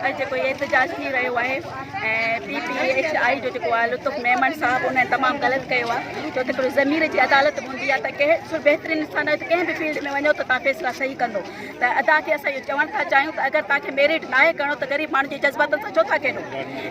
اڄ جيڪو هي احتجاج ٿي رهيو آهي ۽ پي پي ايڇ I جو جيڪو آهي لطف ميمڻ صاحب ان تمام غلط ڪيو آهي ڇو ته هڪڙو ضمير جي عدالت به هوندي آهي ته ڪنهن بهترين انسان آهي ته ڪنهن به فيلڊ ۾ وڃو ته تان فيصلا صحيح ڪندو ته ادا کي اسان اهو چوڻ ٿا چاهيون ته اگر توهان کي ميرٽ ناهي ڪرڻو ته غريب ماڻهن جي جذباتن سان ڇو ٿا کيڏو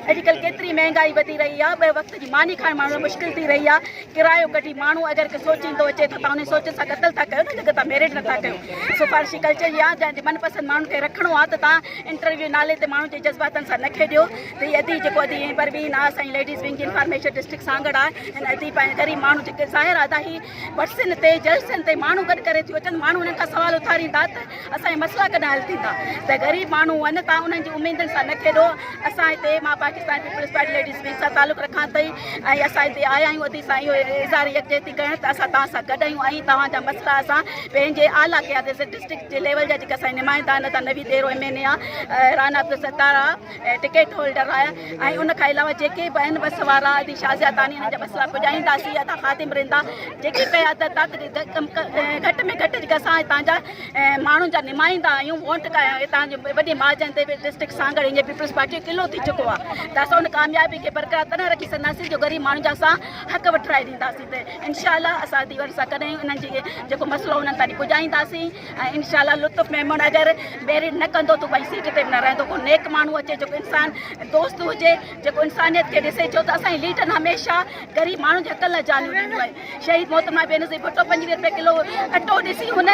اڄڪلهه ڪيتري مهنگائي وڌي رهي آهي ٻه وقت جي ماني کائڻ ماڻهو لاء مشڪل ٿي رهي آهي ڪرايو ڪڍي ماڻهو اگر ڪي سوچيندو اچي ٿو توهان انهي سوچ سان قتل ٿا ڪيو نه جيڪو توهان ميرٽ نٿا ڪيو سفارشي ڪلچر يا جنهن جي من پسند ماڻهن کي رکڻو آهي ته توهان انٽرويو نالي تي ماڻهن جي جذباتن سان نه کيڏيو ته هي ادي جيڪو ادي پروين آهي اسان جي ليڊيز ونگ جي انفارميشن ڊسٽرڪٽ سانگهڙ آهي هن ادي پنهنجي غريب ماڻهو جيڪي ظاهر آهي ادا هي ورسين تي جلسن تي ماڻهو گڏ ڪري ٿيون اچن ماڻهو انهن کان سوال اٿاريندا ته اسان جا مسئلا ڪڏهن حل ٿيندا ته غريب ماڻهو آهن تان انهن جي اميدن سان نه کيڏو اسان هتي مان Pakistan Peoples Party ladies wing سان تعلق رکان ٿي ۽ اسان هتي آيا آهيون ادي سان اهو اظهار يڪجهتي ڪرڻ ته اسان توهان سان گڏ آهيون ۽ توهان جا مسئلا اسان پنهنجي اعليٰ قيادت ڊسٽرڪٽ جي ليول جا جيڪا اسان جا نمائندا آهن ادا نويد ڏيرو ايم اين اي آهي رانا عبدالستار آهي ٽڪيٽ هولڊر آهي ۽ ان کان علاوه جيڪي به آهن بس وارا ادي شازيا تاني انهن جا مسئلا پڄائينداسين ادا خادم رندا جيڪي قيادت گهٽ ۾ گهٽ جيڪا اسان هتان جا ماڻهن جا نمائندا آهيون ووٽ هتان جي وڏي مارجن تي به ڊسٽرڪٽ سانگهڙ هينئر پيپلز پارٽي جو قلعو ٿي چڪو آهي ته اسان ان ڪاميابي کي برقرار تڏهن رکي سگهنداسين جو غريب ماڻهن جا اسان حق وٺرائي ڏينداسين ته انشاء الله اسان ادي وري سان ڪڏهن انهن جي جيڪو مسئلو انهن تائين پڄائينداسين ۽ انشاء الله لطف ميمڻ اگر ميرٽ نه ڪندو ته ڀئي سيٽ تي به نه رهندو ڪو نيڪ ماڻهو اچي جيڪو انسان دوست هجي جيڪو انسانيت کي ڏسي ڇو ته اسان جي ليڊرن هميشه غريب ماڻهن جي حقن لاء جانيون ڏنيون آهن شهيد محترمه بينظير ڀٽو 25 رپيا ڪلو اٽو ڏسي هن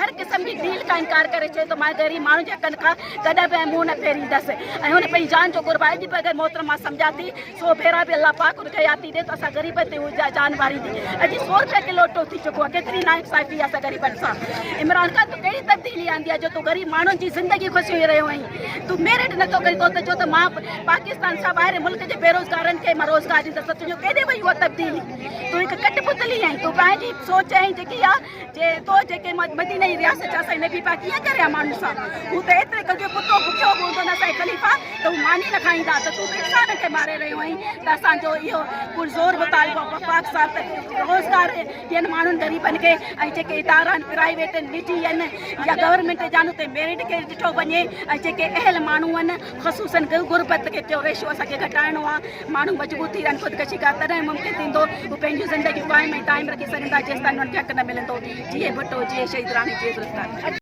هر قسم جي ڊيل کان انڪار ڪري چيو ته مان غريب ماڻهن جي حقن کان ڪڏهن به منهن نه ڦيريندس ۽ هن پنهنجي جان جو قربان اڄ به اگر محترمه سمجهان ٿي سو ڀيرا به الله پاڪ ان کي حياتي ڏي ته اسان غريبن تي هو جان واريندي اڄ سو رپيا ڪلو اٽو ٿي چڪو آهي ڪيتري ناانصافي آهي اسان غريبن سان عمران خان تون ڪهڙي تبديلي آندي آهي جو تون غريب ماڻهن جي زندگي کسي رهيو آهين تون ميرٽ نٿو ڪرين تو ته چيو ته مان پاڪستان سان ٻاهر ملڪ جي بيروزگارن کي مان روزگار ڏيندس ته تنهنجو ڪيڏي وئي اها تبديلي تون هڪ ڪٽ پتلي آهين تون پنهنجي سوچ ۽ جيڪي آ جي تو جيڪي مديني جي رياست جا اسان نبي پاڪ ڪيئن ڪري ها ماڻهن سان هو ته ايتري قدر جو ڪتو بکيو به هوندو نه اسان خليفا ته هو ماني نه کائيندا ته تون ته انسانن کي ماري رهيو آهين ته اسان جو اهو پرزور مطالبو وفاق سان ته روزگار ڏين ماڻهن غريبن کي ۽ جيڪي ادارا آهن پرائيويٽ نجي آهن يا گورنمينٽ جا آهن اتي ميرٽ کي ڏٺو وڃي ۽ جيڪي اهل ماڻهو آهن خصوصن غربت کي جو ريشو اسان کي گهٽائڻو آهي ماڻهو مجبور ٿي رهن خودڪشي ڪا تڏهن ممڪن ٿيندو هو پنهنجون زندگيون قائم ۽ دائم رکي سگهندا جيستائين انهن کي حق نه ملندو جيئي ڀٽو جيئي شهيد راڻي جيئي ذوالفقار.